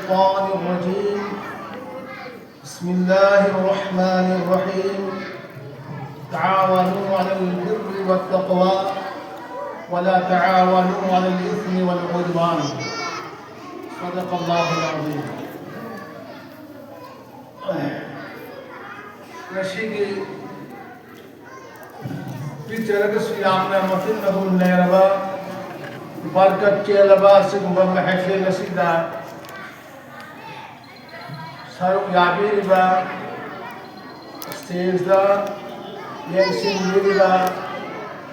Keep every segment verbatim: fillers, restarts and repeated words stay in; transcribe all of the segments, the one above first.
الشيطان الرجيم. بسم الله الرحمن الرحيم. تعاونوا على البر والتقوى ولا تعاونوا على الإثم والعدوان. صدق الله العظيم. ꯉꯁꯤꯒꯤ ꯄꯤꯛꯆꯔꯒꯁꯨ ꯌꯥꯝꯅ ꯃꯇꯤꯟ ꯃꯒꯨꯟ ꯂꯩꯔꯕ, ꯕꯔꯀꯠ ꯆꯦꯜꯂꯕ ꯑꯁꯤꯒꯨꯝꯕ ꯃꯍꯐꯤꯜ ꯑꯁꯤꯗ ꯁꯔꯨꯛ ꯌꯥꯕꯤꯔꯤꯕ, ꯁ꯭ꯇꯦꯖꯇ ꯂꯦꯡꯁꯤꯟꯕꯤꯔꯤꯕ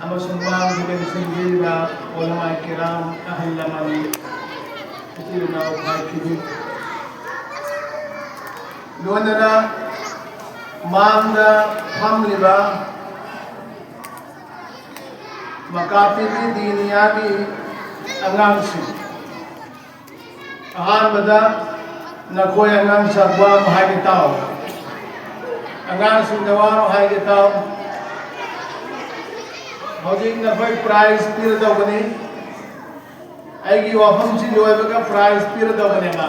ꯑꯃꯁꯨꯡ ꯃꯥꯡꯗ ꯂꯦꯡꯁꯤꯟꯕꯤꯔꯤꯕ ꯎꯂꯃꯥ ꯀꯤꯔꯥꯝ, ꯑꯍꯜ ꯂꯃꯟ, ꯏꯆꯤꯜ ꯏꯅꯥꯎ ꯏꯃꯥ ꯏꯕꯦꯟ, ꯂꯣꯏꯅꯅ ꯃꯥꯡꯗ ꯐꯝꯂꯤꯕ ꯃꯀꯥꯇꯤꯕꯤ ꯗꯤꯅꯤꯌꯥꯒꯤ ꯑꯉꯥꯡꯁꯤꯡ, ꯑꯍꯥꯟꯕꯗ ꯅꯈꯣꯏ ꯑꯉꯥꯡꯁꯤꯡ ꯋꯥ ꯑꯃ ꯍꯥꯏꯒꯦ ꯇꯥꯎ꯫ ꯑꯉꯥꯡꯁꯤꯡꯗ ꯋꯥ ꯑꯃ ꯍꯥꯏꯒꯦ ꯇꯥꯎ꯫ ꯍꯧꯖꯤꯛ ꯅꯈꯣꯏ ꯄ꯭ꯔꯥꯏꯖ ꯄꯤꯔꯗꯧꯕꯅꯤ꯫ ꯑꯩꯒꯤ ꯋꯥꯐꯝꯁꯤ ꯂꯣꯏꯕꯒ ꯄ꯭ꯔꯥꯏꯖ ꯄꯤꯔꯗꯧꯕꯅꯦꯕ꯫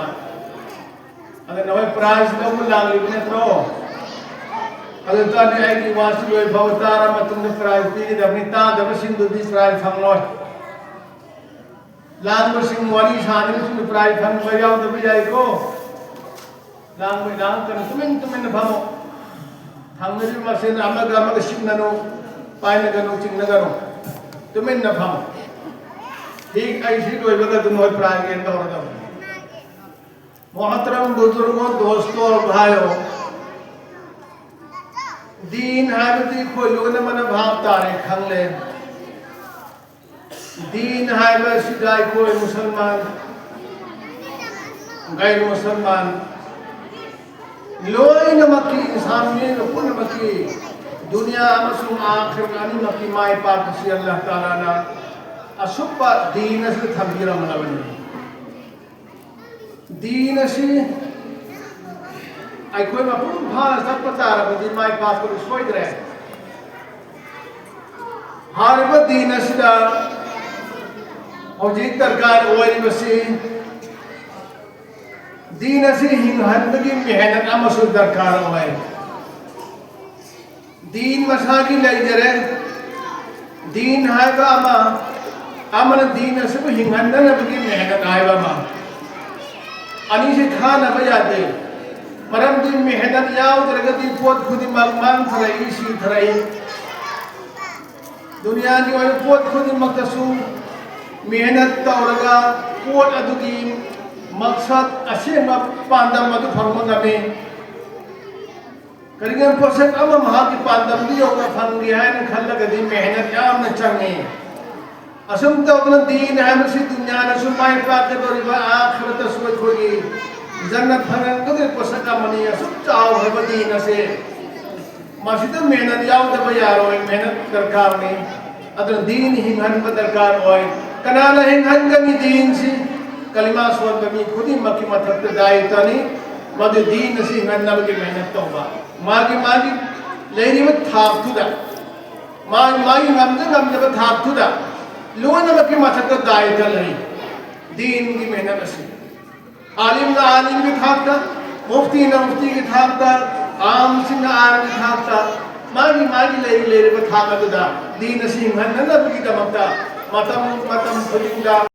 ꯑꯗ ꯅꯈꯣꯏ ꯄ꯭ꯔꯥꯏꯖ ꯂꯧꯕ ꯂꯥꯛꯂꯤꯕ ꯅꯠꯇ꯭ꯔꯣ? ꯑꯗꯨ ꯇꯥꯔꯗꯤ ꯑꯩꯒꯤ ꯋꯥꯁꯤ ꯂꯣꯏ ꯐꯥꯎꯕ ꯇꯥꯔ ꯃꯇꯨꯡꯗ ꯄ꯭ꯔꯥꯏꯖ ꯄꯤꯒꯗꯕꯅꯤ꯫ ꯇꯥꯗꯕꯁꯤꯡꯗꯨꯗꯤ ꯄ꯭ꯔꯥꯏꯖ ꯐꯪꯂꯣꯏ꯫ ꯂꯥꯡꯕꯁꯤꯡ, ꯋꯥꯔꯤ ꯁꯥꯟꯅꯕꯁꯤꯡꯗꯨ ꯄ꯭ꯔꯥꯏꯖ ꯐꯪꯕ ꯌꯥꯎꯗꯕ ꯌꯥꯏꯀꯣ꯫ ꯂꯥꯡꯕ ꯂꯥꯡꯒꯅꯨ, ꯇꯨꯃꯤꯟ ꯇꯨꯃꯤꯟꯅ ꯐꯝꯃꯣ꯫ ꯊꯪꯅꯔꯤꯕ ꯃꯁꯦꯟ ꯑꯃꯒ ꯑꯃꯒ ꯁꯤꯡꯅꯅꯨ, ꯄꯥꯏꯅꯒꯅꯨ, ꯆꯤꯡꯅꯒꯅꯨ꯫ ꯇꯨꯃꯤꯟꯅ ꯐꯝꯃꯣ꯫ ꯍꯤꯛ ꯑꯩ ꯁꯤ ꯂꯣꯏꯕꯒ ꯑꯗꯨꯝ ꯃꯣꯏ ꯄ꯭ꯔꯥꯏꯖ ꯌꯦꯟꯕ ꯍꯧꯔꯗꯕꯅꯤ꯫ ꯃꯣꯍꯇꯔꯝ ꯕꯨꯖꯨꯔꯒꯣ, ꯗꯣꯁꯇꯣ, ꯚꯥꯏꯌꯣ, ꯗꯤꯟ ꯍꯥꯏꯕꯗꯤ ꯑꯩꯈꯣꯏ ꯂꯣꯏꯅꯃꯛꯅ ꯚꯥꯞ ꯇꯥꯔꯦ, ꯈꯪꯂꯦ꯫ ꯗꯤꯟ ꯍꯥꯏꯕꯁꯤꯗ ꯑꯩꯈꯣꯏ ꯃꯨꯁꯜꯃꯥꯟ, ꯒꯩꯔ ꯃꯨꯁꯜꯃꯥꯟ, ꯂꯣꯏꯅꯃꯛꯀꯤ ꯏꯟꯁꯥꯟ ꯃꯤꯑꯣꯏꯕ ꯄꯨꯝꯅꯃꯛꯀꯤ ꯗꯨꯅꯤꯌꯥ ꯑꯃꯁꯨꯡ ꯑꯥꯈꯤꯔꯠ ꯑꯅꯤꯃꯛꯀꯤ ꯃꯥꯏ ꯄꯥꯛꯄꯁꯤ ꯑꯜꯂꯥꯍ ꯇꯥꯂꯥꯅ ꯑꯁꯨꯝꯕ ꯗꯤꯟ ꯑꯁꯤꯗ ꯊꯝꯕꯤꯔꯝꯂꯕꯅꯤ꯫ ꯗꯤꯟ ꯑꯁꯤ ꯑꯩꯈꯣꯏ ꯃꯄꯨꯡ ꯐꯥꯅ ꯆꯠꯄ ꯇꯥꯔꯕꯗꯤ ꯃꯥꯏ ꯄꯥꯛꯄꯗꯤ ꯁꯣꯏꯗ꯭ꯔꯦ꯫ ꯍꯥꯏꯔꯤꯕ ꯗꯤꯟ ꯑꯁꯤꯗ ꯍꯧꯖꯤꯛ ꯗꯔꯀꯥꯔ ꯑꯣꯏꯔꯤꯕꯁꯤ ꯗꯤꯟ ꯑꯁꯤ ꯍꯤꯡꯍꯟꯕꯒꯤ ꯃꯦꯍꯅꯠ ꯑꯃꯁꯨ ꯗꯔꯀꯥꯔ ꯑꯣꯏ꯫ ꯗꯤꯟ ꯃꯁꯥꯒꯤ ꯂꯩꯖꯔꯦ꯫ ꯗꯤꯟ ꯍꯥꯏꯕ ꯑꯃ, ꯑꯃꯅ ꯗꯤꯟ ꯑꯁꯤꯕꯨ ꯍꯤꯡꯍꯟꯅꯅꯕꯒꯤ ꯃꯦꯍꯅꯠ ꯍꯥꯏꯕ ꯑꯃ꯫ ꯑꯅꯤꯁꯤ ꯊꯥꯅꯕ ꯌꯥꯗꯦ꯫ ꯃꯔꯝꯗꯤ ꯃꯦꯍꯅꯠ ꯌꯥꯎꯗ꯭ꯔꯒꯗꯤ ꯄꯣꯠ ꯈꯨꯗꯤꯡꯃꯛ ꯃꯥꯡꯊꯔꯛꯏ, ꯁꯤꯊꯔꯛꯏ꯫ ꯗꯨꯅꯤꯌꯥꯒꯤ ꯑꯣꯏꯕ ꯄꯣꯠ ꯈꯨꯗꯤꯡꯃꯛꯇꯁꯨ ꯃꯦꯍꯅꯠ ꯇꯧꯔꯒ ꯄꯣꯠ ꯑꯗꯨꯒꯤ ꯃꯛꯁꯠ, ꯑꯁꯦꯡꯕ ꯄꯥꯟꯗꯝ ꯑꯗꯨ ꯐꯪꯕ ꯉꯝꯃꯤ꯫ ꯀꯔꯤꯒꯨꯝꯕ ꯄꯣꯠꯁꯛ ꯑꯃ ꯃꯍꯥꯛꯀꯤ ꯄꯥꯟꯗꯝꯗꯨ ꯌꯧꯅ ꯐꯪꯒꯦ ꯍꯥꯏꯅ ꯈꯜꯂꯒꯗꯤ ꯃꯦꯍꯅꯠ ꯌꯥꯝꯅ ꯆꯪꯉꯤ꯫ ꯑꯁꯨꯝ ꯇꯧꯗꯅ ꯗꯤꯟ ꯍꯥꯏꯕꯁꯤ ꯗꯨꯅꯤꯌꯥꯗꯁꯨ ꯃꯥꯏ ꯄꯥꯛꯀꯗꯧꯔꯤꯕ, ꯑꯥꯈꯤꯔꯠꯇꯁꯨ ꯑꯩꯈꯣꯏꯒꯤ ꯖꯟꯅꯠ ꯐꯪꯍꯟꯒꯗꯧꯔꯤꯕ ꯄꯣꯠꯁꯛ ꯑꯃꯅꯤ꯫ ꯑꯁꯨꯛ ꯆꯥꯎꯈ꯭ꯔꯕ ꯗꯤꯟ ꯑꯁꯦ, ꯃꯁꯤꯗ ꯃꯦꯍꯅꯠ ꯌꯥꯎꯗꯕ ꯌꯥꯔꯣꯏ, ꯃꯦꯍꯅꯠ ꯗꯔꯀꯥꯔꯅꯤ꯫ ꯑꯗꯨꯅ ꯗꯤꯟ ꯍꯤꯡꯍꯟꯕ ꯗꯔꯀꯥꯔ ꯑꯣꯏ꯫ ꯀꯅꯥꯅ ꯍꯤꯡꯍꯟꯒꯅꯤ ꯗꯤꯟꯁꯤ? ꯀꯂꯤꯃꯥ ꯁꯣꯟꯕ ꯃꯤ ꯈꯨꯗꯤꯡꯃꯛꯀꯤ ꯃꯊꯛꯇ ꯗꯥꯌꯤꯇ꯭ꯋꯅꯤ꯫ ꯃꯗꯨ ꯗꯤꯟ ꯑꯁꯤ ꯍꯤꯡꯍꯟꯅꯕꯒꯤ ꯃꯦꯍꯅꯠ ꯇꯧꯕ, ꯃꯥꯒꯤ ꯃꯥꯒꯤ ꯂꯩꯔꯤꯕ ꯊꯥꯛꯇꯨꯗ, ꯃꯥꯒꯤ ꯃꯥꯒꯤ ꯉꯝꯖ ꯉꯝꯖꯕ ꯊꯥꯛꯇꯨꯗ ꯂꯣꯏꯅꯃꯛꯀꯤ ꯃꯊꯛꯇ ꯗꯥꯌꯤꯇ꯭ꯋ ꯂꯩ꯫ ꯗꯤꯟꯒꯤ ꯃꯦꯍꯅꯠ ꯑꯁꯤ ꯑꯥꯂꯤꯝꯅ ꯑꯥꯂꯤꯝꯒꯤ ꯊꯥꯛꯇ, ꯃꯨꯐꯇꯤꯅ ꯃꯨꯐꯇꯤꯒꯤ ꯊꯥꯛꯇ, ꯑꯥꯝꯁꯤꯡꯅ ꯑꯥꯝꯒꯤ ꯊꯥꯛꯇ, ꯃꯥꯒꯤ ꯃꯥꯒꯤ ꯂꯩꯔꯤ ꯂꯩꯔꯤꯕ ꯊꯥꯛ ꯑꯗꯨꯗ ꯗꯤꯟ ꯑꯁꯤ ꯍꯤꯡꯍꯟꯅꯅꯕꯒꯤꯗꯃꯛꯇ ꯃꯇꯝ ꯃꯇꯝ ꯈꯨꯗꯤꯡꯗ